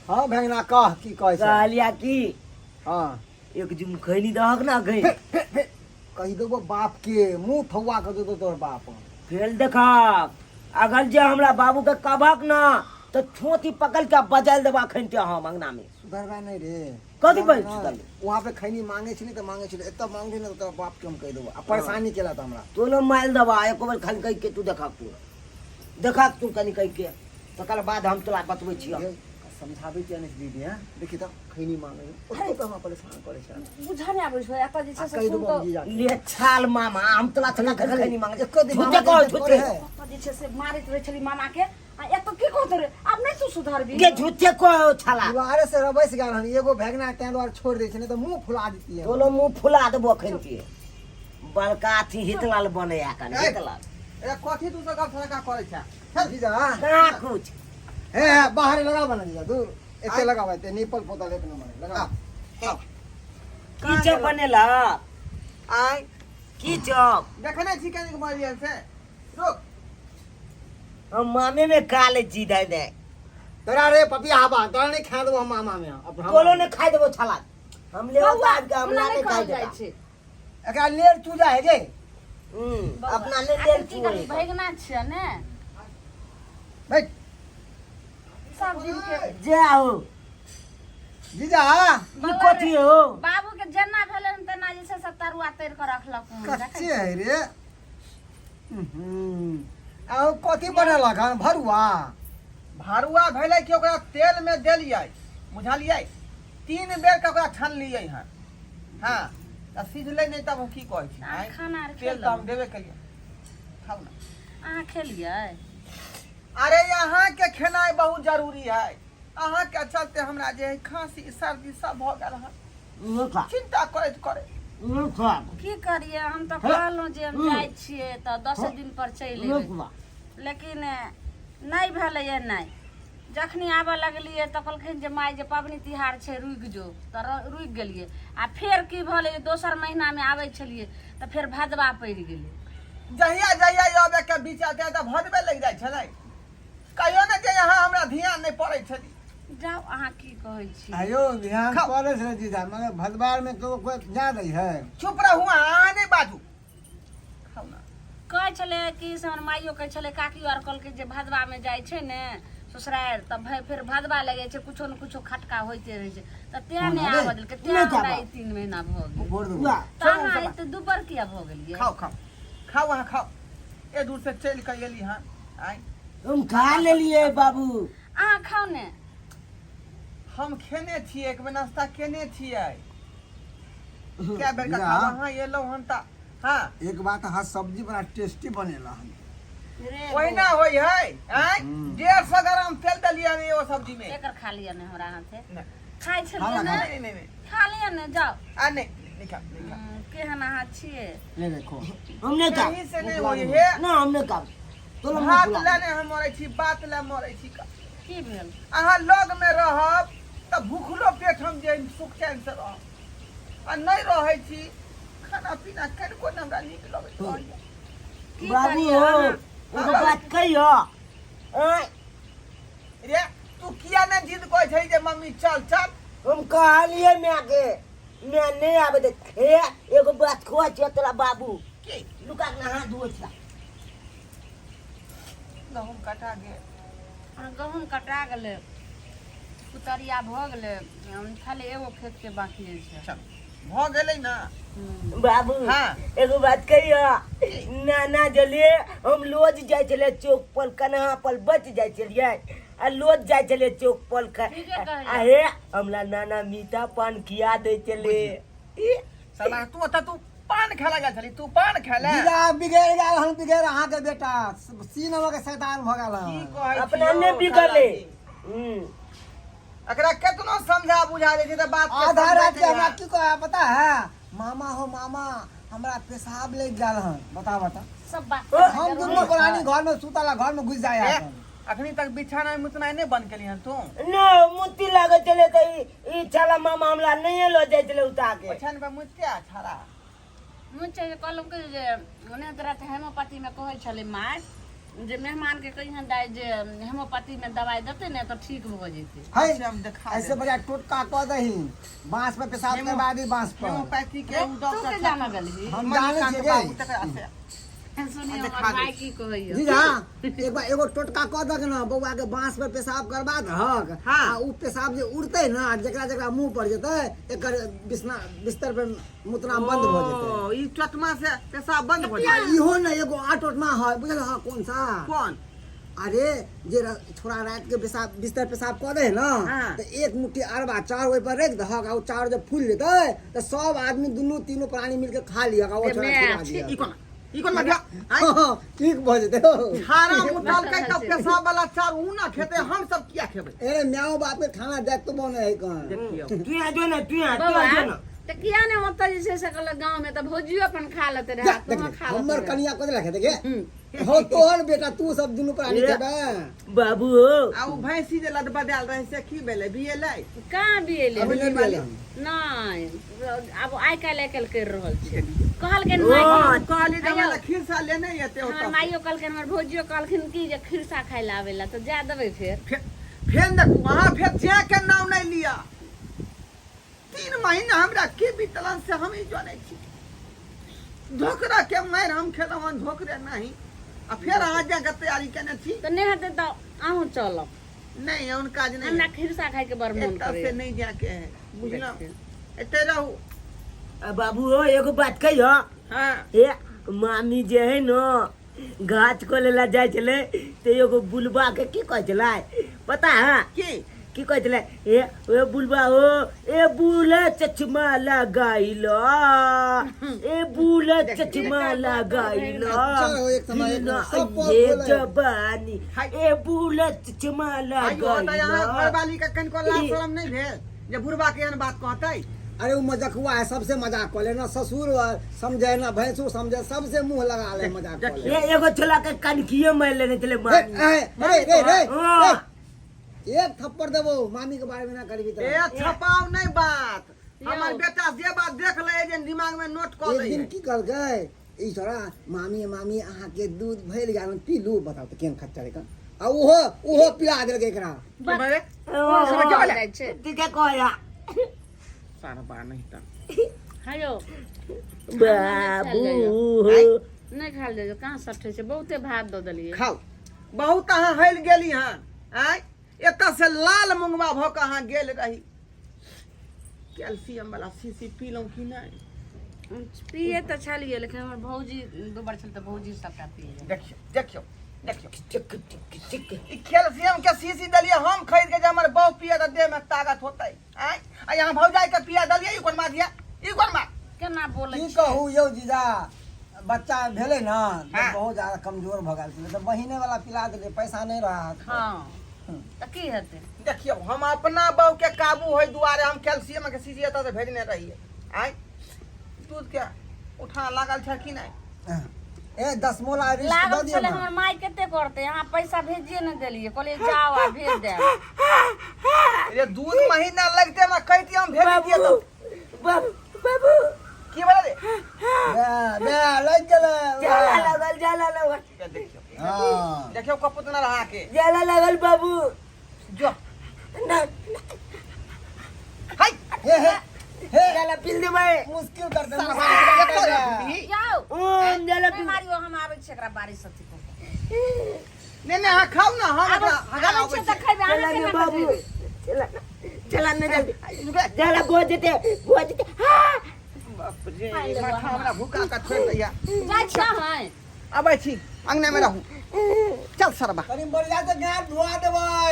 हाँ भेंगना कह की कहै छै। कहलिया की हाँ। एक जुम खैनी दहक ना गई। फेर फेर फेर कहि देबो बाप के, मुंह थौआ के देतो तोहर बाप। फेल देखा, अगर जे हमरा बाबू के कहबक ना तो छोटी पकड़ के बजाल देबा अखन के हम अंगना में। सुधरबा नहीं रे। कथी बन ना, सुधरबे? वहाँ पे खैनी मांगे छली तऽ मांगे छली, एतऽ मांगली ना तऽ तोरा बाप के हम कहि देबो। आ परेशानी केला तऽ हमरा। तो न माइल देबा एको बेर खाली कहि के तू देखा, तू देखा, तू कनि कहि के तकर बाद हम तोरा बतबै छियौ। ये, समझाबै किया नहि दीदी? हैं, देखी तऽ खैनी मांगे ओतऽ तऽ हमरा परेशान करै छै। बुझऽ नहि आबै छै एतऽ जे आ छै से कहि सुन देबो कऽ हम जीजा के। ले छाल मामा, हम तोरा छला खैनी मांगे। एको दिन झूठे मामा कहो, के झूठे। करे है। ओतऽ जे छै से मारैत रहै छली मामा के, आ एतऽ की कहतो रे? आब नहि तू सुधरबी? गे झूठे कहो छाला। दुआरे से रबैस गेल हन एगो भेगना, तें दुआरे छोड़ि दै छै, नहि तऽ मुँह फुला देतियै। तोलो मुंह फुला देबो अखन के। बड़का अथी हितलाल बने आ कन ए। हितलाल। ए, कथी तू सब गप सड़का करै छै? चल। जीजा। कहाँ कुछ। हे हे, बाहर लगाब ना जीजा, दूर एते लगाब, एते निपल पोतल एक नंबर है, लगा। की चप बनेला? आय? की चप? देखने छी कनिक मरियल से, रुक। हम मामे में खा ले छी दाइ दाइ। तोरा रे पपिया हवा, तोरा नहीं खा देबो हम मामा में अब हम। तोलो ने खाइ देबो छाला। हम ले बौआ, आबि के हमरा हमरा नहि नहि खाइ कहल जाइ देता। छै। एकरा लेर चूजा है गे। बौआ, अपना ले आखिर लेल की करबी, चूहे। भैगना छियै ने। बैठ। सब दिन के जाओ। जीजा। ई कथी हो? बाबू के जेना भेलै हन तेना जे छै से तरुआ तरि कऽ रखलक हन। देखै कच्चे है रे। आ ओ कथी बनेलक हन, भरुआ? भरुआ भेलै कि ओकरा तेल में देलियै, बुझलियै? 3 बेर के ओकरा छनलियै हन। हाँ, तऽ सिझलै नहि, तब हम की कहै छी? अहाँ आँय? खाना आर तेल तऽ हम खेलहुँ? देबे केलियै, खाउ ने। अहाँ खेलियै? अरे, अहाँके खेनाइ बहुत जरूरी है। अहाँके चलते हमरा जे है खांसी सर्दी सब भऽ गेल हन। नहि खा। चिंता करैत करैत। नहि खा। की करियै, हम तऽ कहलहुँ जे हम जाइ छियै तऽ 10 दिन पर चलि नहि एबै, खा। लेकिन नहि भेलैए। नहि, जखनी आबऽ लगलियै तऽ कहलखिन जे माय जे पबनी तिहार छै, रुकि जो, तऽ रुकि गेलियै। आ फेर की भेलै जे दोसर महीनामे आबै छलियै तऽ फेर भदवा पड़ि गेलै। जहिया जहिया अबे के विचार तऽ भदबे लागि जाइ छलै। कहियो ने जे यहाँ हमरा ध्यान नहि पड़ै छलै। जाउ, अहाँ की कहै छी? आयो ध्यान खाउ। पड़ै छै जीजा, मगर भदवार में तो कोई जा दै है। चुप रहू अहाँ, नहि बाजू, खाउ ना। कहै छलै कि से हमर माइयो कहै छलै, काकियो आर कहलकै जे भदवामे जाइ छै ने ससुरारि तऽ भाय फेर भदवा लगै छै, कुछो ने कुछो खटका होइते रहै छै, तऽ तें नहि आबऽ देलकै। तें नहि हमरा आबऽ। ई 3 महीना भऽ गेल। गोड़ देबो। वाह। तऽ अहाँ एते दुबर किया भऽ गेलियै? खाउ खाउ खाउ, अहाँ खाउ। ए दूर से चलि कऽ एली हन आइ। हम खा लेलियै बाबू। अहाँ खाउ ने। हम खेने छियै, एक बेर नाश्ता केने छियै। कए बेर का जीजा। खाउ? अहाँ एलहुँ हन तऽ हाँ। एक बात, अहाँ सब्जी बड़ा टेस्टी बनेला हन। रे ओहिना होइ है आँय? 150 ग्राम तेल देलियै हन एगो सब्जी में। एकर खा लिअ ने हमरा हाथे। नहि। खाइ छलियै ने? नहीं नहीं नहीं। खा लिअ ने, जाउ। आ नहीं, नहीं खा, नहीं खा। केहन अहाँ छियै? ले देखो। हम नहि खाब। कहीं से नहीं होइ हे। ना, हम नहि खाब। तोलो मुँह भात फुला। लए नहि हम मरै छी, बात लए मरै छी। की भेल? अहाँ लग में रहब तऽ भूखलो पेट हम जे सुख चैन से रहब, आ नहि रहै छी, खाना पीना कनिको ने हमरा नीक लगैत रहैया। की बाबू करियै हो, अहाँ? एगो बात कहियो आँय? रे, तू किया ने जिद कहै छै जे मम्मी चल चल? हम कहलियै माय के, माय नहि आबे दे। हे, एगो बात कहै छियौ तोरा बाबू। की? लुका के नहा धोइ छै। गहूम कटा गेल। आ, गहूम कटा गेलै, कुतरिया भऽ गेलै, खाली एगो खेतके बाकी छै। चल, भऽ गेलै ने। बाबू। हाँ। एगो बात कहियो? नाना जलिए हम लोज जाइ छलियै चौक पर, कन्हा पर बच जाइ छलियै आ लोज जाइ छलियै चौक पर। ठीके कहलियै। आ हे, हमरा नाना मीठा पान खिया दै छलै। ई, साला तू ओतऽ तू पान खाय गेल छली, तू पान खाय जीजा बिगड़ गेल हन, बिगड़ अहाँके बेटा सी नंबर के शैतान भऽ गेल की हन। कहै अपना छियौ, ने बिगड़ले। साला जी। एकरा केतनो समझा बुझा दै छै तऽ बात के आधा समझै रात के नहि हमरा है। की कहे पता है? मामा हो मामा, हमरा पेशाब लागि गेल हन। बता बता। सब बात हम दुनू प्राणी घर में सुतल, घर में घुस जाए। ए, अखनी तक बिछाना में मुतना नहि बंद केली हन तू? न मुत्ती लागै छलै तऽ ई छाला मामा हमरा नहिए लऽ जाइ छलै उठा के। ओछान पर मुतिया छाड़ा। मुँह छै जे कहलहुँ कि जे ओने तोरा तऽ हेमोपैथीमे कहै छलै माय जे मेहमान के कहिहन दाइ जे हेमोपैथी में दवाई देतै ने तऽ ठीक भऽ जेतै। है से हम देखा ऐसे देबै। बढ़िया टोटका कऽ दही, बांस पर पेशाब करवा दी बांस पर। हेमोपैथी के उ तू डॉक्टर के जाना गेलही? हम जानै मणिकांत छियै बाबू गे। तकरा से सुनियो देखा हमर दै भाय की कहैया। जीजा एक बार एगो टोटका कऽ दहक ने, बौआ के बांस पर पेशाब करवा दहक। हाँ। आ उ पेशाब जे उड़तै ने, आ जकरा जकरा मुंह पर जेतै, एकर बिछना बिस्तर पर मुतना बंद भऽ जेतै। ओ ई चटमा से पेशाब बंद भऽ आ जाय। इहो ने एगो आ टोटमा है, बुझल है कौन सा? कौन? अरे जे छोरा रात के पेशाब बिस्तर पेशाब कऽ दे ना, हाँ। तऽ एक मुट्ठी अरबा चाउर ओहि पर रखि दहक, आ ओ चाउर जब फूल जेतै तऽ सब आदमी दुनू तीनू प्राणी मिलके खा लिहक, आ ओ छोरा खिला दिहक। ई कोना ई कोन मधिया आँय? हाँ, ठीक भऽ जेतै हो। झाड़ा मुतलकै तऽ पेशाब वाला चाउर उ ना खेतै, हम सब किया खेबै? ए म्याओ बाप के खाना देख तो बने है कहाँ। देखियौ तू यहाँ जो ने, तू यहाँ, तू बौआ यहाँ जो ने। तऽ किया ने ओतऽ जे छै से कहलक गाँव में तऽ भौजियो अपन खा लेते जा, रहे, देख तोहूँ ले, खा लेते हमर रहे। कनिया कथी लए खेतै गे? हो तोहर बेटा, तू सब दुनू प्राणी ए। खेबै। बाबू हो। आ उ भैंसी जे लदबदायल रहै से की भेलै, बिएलै? कहाँ बिएलै? अभी नहि बिएलै हन। नहि, आब आइ काल्हि आइ काल्हि करि रहल छै। कहलखिन ओ, माय कहली जे हमरा आइयो। खीरसा लेने एते हमर ओतऽ। माइयो कहलखिन, हमर भौजियो कहलखिन कि जे खिरसा खाय लए आबै लए, तऽ जा देबै फेर। फेर देखू अहाँ, फेर जे के नाम नहि लिअ। 3 महीना हमरा की बीतलन से हम ही जानै छी। धोकरा के मारि हम खेलहुँ हन, धोकरे नहीं, आ फेर अहाँ जाके तैयारी केने छी। तऽ नहि हेतै तऽ अहूँ चलब। नहीं, ओहन काज नहीं। हमरा खिरसा खाय के बड़ मोन एतऽ से करैया। नहीं जाके है, बुझलहुँ? एते रहू। आ बाबू हो, एगो बात कहियो? हाँ। ए मामी जे है न गाछ को लेला जाइ छलै तऽ एगो बुलबा के की कहै छलै पता है? की? की कहै छलै? ए ए बुलबा हो, ए बुल चश्मा लगाइलो, ए बुल चश्मा लगाइलो, चलो, एक समय, एक ना सब पर ये बोले। जवानी, हाय। ए बुल चश्मा आइयो तऽ यहाँ लगाइलो। घरवाली के कनिको लाज शरम नहि भेल जे बुढ़बा के एहन बात कहतै? अरे वो मजकुआ है, सबसे मजाक कऽ ले ना, ससुर समझे ना भैंसुर समझे, सबसे मुंह लगा ले मजाक कऽ ले। ए एगो छोला के कनखियो मारि लेने छलै ए, मामी। ए, अरे रे रे हाँ। रे, एक थप्पड़ देबो, मामी के बारे में ना करबी ए तऽ। छपाउ नहि बात, यौ। हमर बेटा जे बात देख ले जे दिमाग में नोट कऽ एक लै दिन है। की कहलकै ई छोरा, मामी मामी अहाँके दूध भरि गेल पीलू, बताउ तऽ केहन खच्चर है, आ ओहो ओहो पिला देलकै एकरा। के बे? ओ, के बे? जाइ छै। ठीके कहया। सारबा नहि तऽ हेयो। बाबू हो। नहि खायल जाइ छै, कहाँ सठै छै, बहुते भात दऽ देलियै। खाउ, बहुत अहाँ हलि गेली हन। आँय, एतऽ से लाल मुंगवा भऽ कऽ अहाँ गेल रही। कैल्सियम वाला शीशी पीलहुँ कि नहि? पिए तऽ छलियै, लेकिन हमर भौजी दुबर छल तऽ भौजी सबटा पिए। देखियौ देखियौ देखियौ, टिक टिक टिक। ई कैल्सियम के शीशी देलियै हम खरीद के जे हमर बहू पिए तऽ देह में ताकत होतै। आँय, आ यहाँ भौजाई के पिया देलियै, ई कोन बात यऽ, ई कोन बात? केना बोलै की छै? कहू यौ जीजा, बच्चा भेलै ने तऽ हाँ। बहुत ज्यादा कमजोर भऽ गेल छलै, तऽ बहिने वाला पिला देलियै, पैसा नहि रहत। हँ तऽ की हेतै? देखियौ, हम अपना बहू के काबू होय दुआरे हम कैल्सियम के शीशी एतऽ से भेजने रहियै। आँय, दूध के उठा लागल छै कि नहि? ए दसमोला रिश्त दऽ लागल दियौ छलै। ने। हमर माय कते करतै? अहाँ पैसा भेजिए ने देलियै, कहलियै जाओ आ भेज देब। रे 2 महीना लगते, हमरा कहितियै हम भेज दियै। बाबू तऽ बाबू बाबू। की भेलै रे? बे बे लागि गेलै। जाला लागल, जाला लागल। देखियौ। हाँ। देखियौ कपूत ना रहा के। जाला लागल बाबू। जो। ना। हाय। हे हे हे। जाला पी देबै। मुश्किल कर दे, साला मुश्किल कर देखो दे। रे। जाओ। ओम जाला नहि पी। मारियो, हम आबै छी एकरा बाड़ी से अथी कऽ कऽ। नहीं नहीं, अहाँ खाउ ना, हम आबै एकरा हगा आबै आबै छियै तऽ छी। खैबै, अहाँ चला ने केना बाबू। खैबै? चला चला ने जल्दी। रुके। जाला बोझ जेते, बोझ जेते। हाँ। बाप रे, माथा हमरा भूखा के छोड़ि दैया। जाइ छियै अहाँ? अबै छी, अंगना में रहू। चल सरबा। कनि बढ़िया से गाड़ धुआ देबै।